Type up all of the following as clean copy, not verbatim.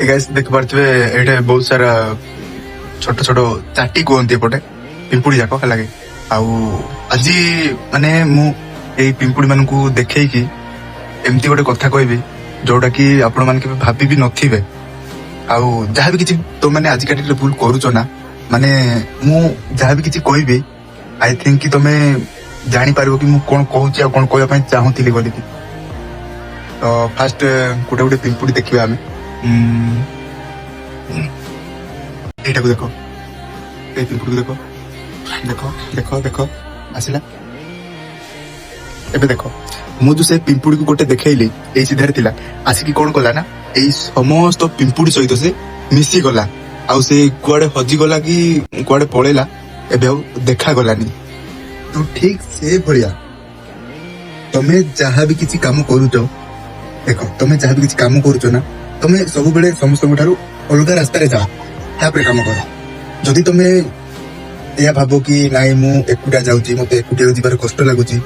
Guys, ଦେଖିପାରୁଥିବେ, ଏଇଠି ବହୁତ ସାରା ଛୋଟ ଛୋଟ ଚାଟି କୁହନ୍ତି ଏପଟେ, ପିମ୍ପୁଡି ଯାକ, ହେଲା କି? ଆଉ ଆଜି ମାନେ ମୁଁ ଏଇ ପିମ୍ପୁଡି ମାନଙ୍କୁ ଦେଖେଇକି ଏମିତି ଗୋଟେ କଥା କହିବି, ଯୋଉଟା କି ଆପଣ ମାନେ କେବେ ଭାବି ବି ନଥିବେ। ଆଉ ଯାହା ବି କିଛି ତମେ ଆଜିକା ଡେଟ୍ରେ ଭୁଲ କରୁଛ ନା, ମାନେ ମୁଁ ଯାହା ବି କିଛି କହିବି, I think କି ତମେ ଜାଣିପାରିବ କି ମୁଁ କଣ କହୁଛି ଆଉ କଣ କହିବା ପାଇଁ ଚାହୁଁଥିଲି ବୋଲିକି। ତ ଫାଷ୍ଟ ଗୋଟେ ଗୋଟେ ପିମ୍ପୁଡି ଦେଖିବା ଆମେ। ଏଇଟାକୁ ଦେଖ, ଏଇ ପିମ୍ପୁଡିକୁ ଦେଖ, ଦେଖ, ଦେଖ, ଦେଖ, ଆସିଲା। ଏବେ ଦେଖ, ମୁଁ ଯୋଉ ସେ ପିମ୍ପୁଡିକୁ ଗୋଟେ ଦେଖେଇଲି, ଏଇ ସିଧାରେ ଥିଲା, ଆସିକି କଣ କଲା ନା, ଏଇ ସମସ୍ତ ପିମ୍ପୁଡି ସହିତ ସେ ମିଶିଗଲା। ଆଉ ସେ କୁଆଡେ ହଜିଗଲା କି କୁଆଡେ ପଳେଇଲା, ଏବେ ଆଉ ଦେଖାଗଲାନି। ତ ଠିକ ସେ ଭଳିଆ ତମେ ଯାହା ବି କିଛି କାମ କରୁଛ, ଦେଖ, ତମେ ଯାହା ବି କିଛି କାମ କରୁଛ ନା, ତମେ ସବୁବେଳେ ସମସ୍ତଙ୍କ ଠାରୁ ଅଲଗା ରାସ୍ତାରେ ଯାଅ, ତାପରେ କାମ କର। ଯଦି ତମେ ଏହା ଭାବ କି ନାଇଁ, ମୁଁ ଏକୁଟିଆ ଯାଉଛି, ମତେ ଏକୁଟିଆ ଯିବାର କଷ୍ଟ ଲାଗୁଛି,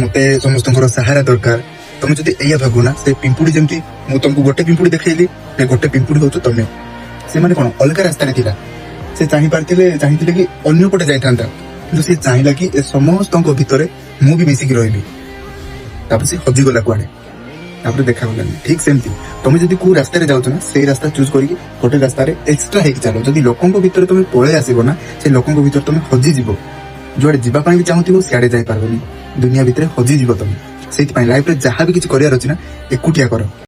ମତେ ସମସ୍ତଙ୍କର ସାହାରା ଦରକାର, ତମେ ଯଦି ଏଇଆ ଭାବ ନା, ସେ ପିମ୍ପୁଡି ଯେମିତି ମୁଁ ତମକୁ ଗୋଟେ ପିମ୍ପୁଡି ଦେଖେଇଲି, ସେ ଗୋଟେ ପିମ୍ପୁଡି ହଉଛ ତମେ। ସେମାନେ କଣ ଅଲଗା ରାସ୍ତାରେ ଥିଲା। ସେ ଚାହିଁ ପାରିଥିଲେ, ଚାହିଁଥିଲେ କି ଅନ୍ୟ ପଟେ ଯାଇଥାନ୍ତା, କିନ୍ତୁ ସେ ଚାହିଁଲା କି ଏ ସମସ୍ତଙ୍କ ଭିତରେ ମୁଁ ବି ମିଶିକି ରହିବି। ତାପରେ ସେ ହଜିଗଲା କୁଆଡେ, ତାପରେ ଦେଖାଗଲାନି। ଠିକ ସେମିତି ତମେ ଯଦି କୋଉ ରାସ୍ତାରେ ଯାଉଛ ନା, ସେଇ ରାସ୍ତା ଚୁଜ୍ କରିକି ଗୋଟେ ରାସ୍ତାରେ ଏକ୍ସଟ୍ରା ହେଇକି ଚାଲ। ଯଦି ଲୋକଙ୍କ ଭିତରେ ତମେ ପଳେଇ ଆସିବ ନା, ସେ ଲୋକଙ୍କ ଭିତରେ ତମେ ହଜିଯିବ। ଯୁଆଡେ ଯିବା ପାଇଁ ବି ଚାହୁଁଥିବ, ସିଆଡେ ଯାଇପାରିବନି। ଦୁନିଆ ଭିତରେ ହଜିଯିବ ତମେ। ସେଇଥିପାଇଁ ଲାଇଫରେ ଯାହା ବି କିଛି କରିବାର ଅଛି ନା, ଏକୁଟିଆ କର।